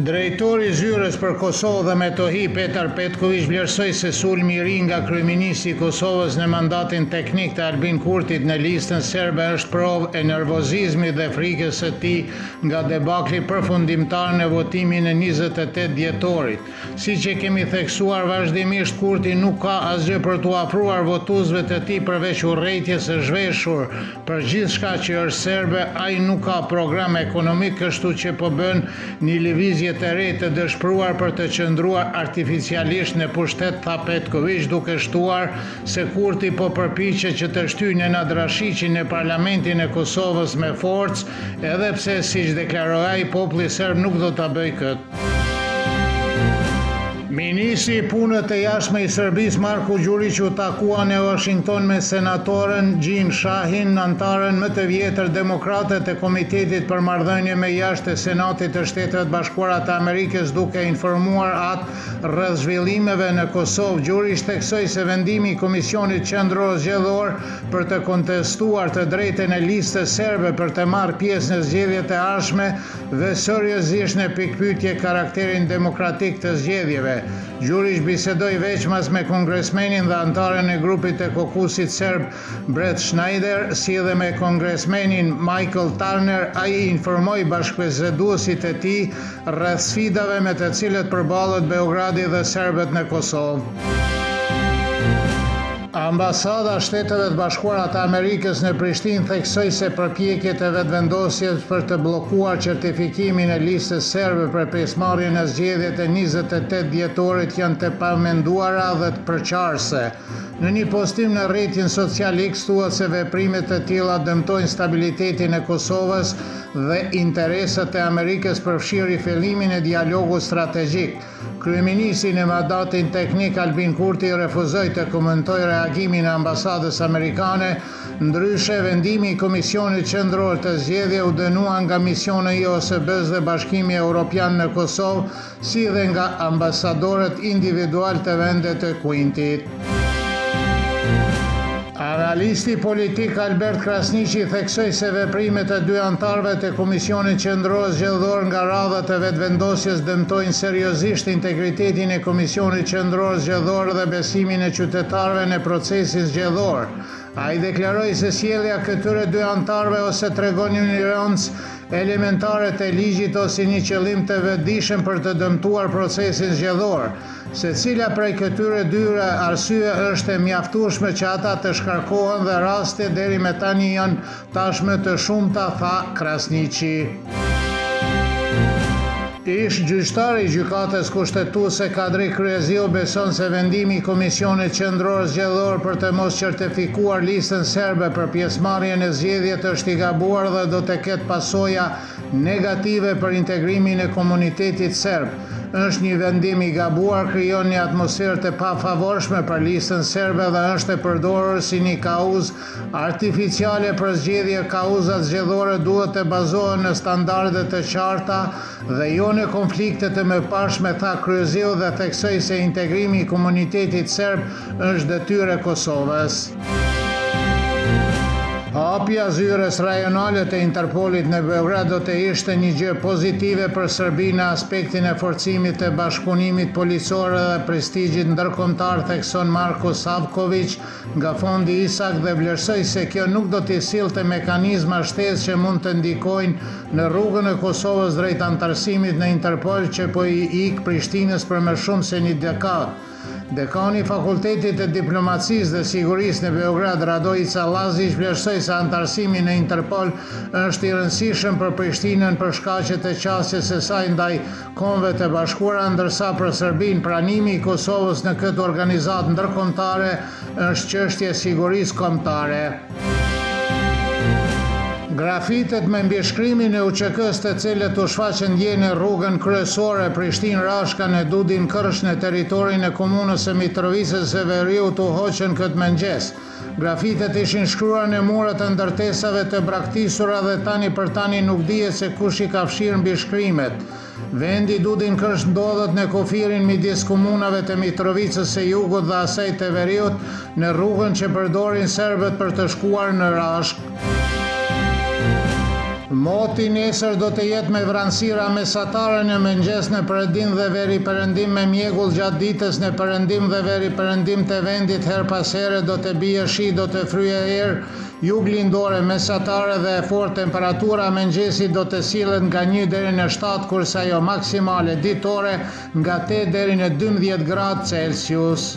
Drejtori i Zyrës për Kosovë dhe Metohi, Petar Petkoviq vlerësoi se sulmi i ri nga kryeministri i Kosovës në mandatin teknik të Albin Kurtit në Listën Serbe është provë e nervozizmit dhe frikës së tij nga debakli përfundimtar në votimin e 28 dhjetorit. Siç e kemi theksuar vazhdimisht, Kurti nuk ka asgjë për t'u afruar votuesve të tij përveç urrejtjes së zhveshur për gjithçka që është serbe, ai nuk ka program ekonomik kështu që po bën një lëvizje të re të dëshpëruar për të qëndruar artificialisht në pushtet, tha Petkoviq duke shtuar se Kurti po përpiqet që të shtyjë Nenad Rashiqin në Parlamentin e Kosovës me forcë, edhe pse, siç deklaroi ai, populli serb nuk do ta bëjë këtë. Ministri i Punëve të Jashtme i Serbisë Marko Gjuriq u takua në Uashington me senatoren Jeanne Shaheen, anëtaren më të vjetër demokrate të Komitetit për Marrëdhënie me Jashtë të Senatit të Shteteve të Bashkuara të Amerikës duke informuar atë rreth zhvillimeve në Kosovë. Gjuriq theksoi se vendimi i Komisionit Qendror Zgjedhor për të kontestuar të drejtën e Listës Serbe për të marrë pjesë në zgjedhjet e ardhshme vë seriozisht në pikëpyetje karakterin demokratik të zgjedhjeve. Gjuriq bisedoi veçmas me kongresmenin dhe anëtaren e grupit të kokusit serb Brett Snyder, si dhe me kongresmenin Michael Turner, ai informoi bashkëbiseduesit e tij rreth sfidave me të cilët përballet Beogradi dhe serbët në Kosovë. Ambasada e Shteteve të Bashkuara të Amerikës në Prishtinë theksoi se përpjekjet e Vetëvendosjes për të bllokuar certifikimin e Listës Serbe për pjesëmarrje në zgjedhjet e 28 dhjetorit janë të pamenduara dhe të përçarëse. Në një postim në rrjetin social X thuhet se veprime të tilla dëmtojnë stabilitetin e Kosovës dhe interesat e Amerikës përfshirë rifillimin e dialogut strategjik. Kryeministri në mandatin teknik Albin Kurti refuzoi të komentojë reagimin e ambasadës amerikane, ndryshe vendimi i Komisionit Qendror të Zgjedhjeve u dënua nga misioni i OSBE-së dhe Bashkimi Europian në Kosovë, si dhe nga ambasadorët individualë të vendeve të Quintit. Analisti politik Albert Krasniqi theksoi se veprimet e dy anëtarëve të Komisionit Qendror Zgjedhor nga radhët e Vetëvendosjes dëmtojnë seriozisht integritetin e Komisionit Qendror Zgjedhor dhe besimin e qytetarëve në procesin zgjedhor. Ai deklaroi se sjellja e këtyre dy anëtarëve ose tregon injorancë elementare të ligjit ose një qëllim të vetëdijshëm për të dëmtuar procesin zgjedhor. Secila prej këtyre dy arsye është e mjaftueshme që ata të shkarkohen dhe rastet deri me tani janë tashmë të shumta, tha Krasniqi. Ish-gjyqtari i Gjykatës Kushtetuese Kadri Kryeziu beson se vendimi i Komisionit Qendror Zgjedhor për të mos certifikuar Listën Serbe për pjesëmarrje në zgjedhjet është i gabuar dhe do të ketë pasoja negative për integrimin e komunitetit serb. Është një vendim i gabuar, krijon një atmosferë të pafavorshme për Listën Serbe dhe është e përdorur si një kauzë artificiale për zgjedhje. Kauzat zgjedhore duhet të bazohen në standarde të qarta dhe jo në konflikte të mëparshme, tha Kryeziu dhe theksoi se integrimi i komunitetit serb është detyrë e Kosovës. Hapja e zyrës rajonale të Interpolit në Beograd do të ishte një gjë pozitive për Serbinë në aspektin e forcimit të bashkëpunimit policor dhe prestigjit ndërkombëtar, thekson Marko Savkoviq nga Fondi Isak dhe vlerësoi se kjo nuk do t'i sillte mekanizma shtesë që mund të ndikojnë në rrugën e Kosovës drejt anëtarësimit në Interpol që po i ikë Prishtinës për më shumë se një dekadë. Dekani i Fakultetit të Diplomacisë dhe Sigurisë në Beograd, Radoica Laziq vlerësoi se anëtarësimi në Interpol është i rëndësishëm për Prishtinën për shkaqe të qasjes së saj ndaj Kombeve të Bashkuara, ndërsa për Serbinë pranimi i Kosovës në këtë organizatë ndërkombëtare është çështje e sigurisë kombëtare. Grafitet me mbishkrimin e UÇK-së të cilët u shfaqën dje në rrugën kryesore Prishtinë-Rashka në Dudin Kërsh në territorin e komunës së Mitrovicës së Veriut u hoqën këtë mëngjes. Grafitet ishin shkruar në muret e ndërtesave të braktisura dhe tani për tani nuk dihet se kush i ka fshirë mbishkrimet. Vendi Dudin Kërsh ndodhet në kufirin midis komunave të Mitrovicës së Jugut dhe asaj të Veriut, në rrugën që përdorin serbët për të shkuar në Rashkë. Moti nesër do të jetë me vranësira mesatare në mëngjes në perëndim dhe veriperëndim me mjegull gjatë ditës në perëndim dhe veriperëndim të vendit herë pas here do të bie shi do të fryjë erë juglindore mesatare dhe e fortë temperatura e mëngjesit do të sillet nga një deri në shtatë kurse ajo maksimale ditore nga tetë deri në 12 gradë Celsius.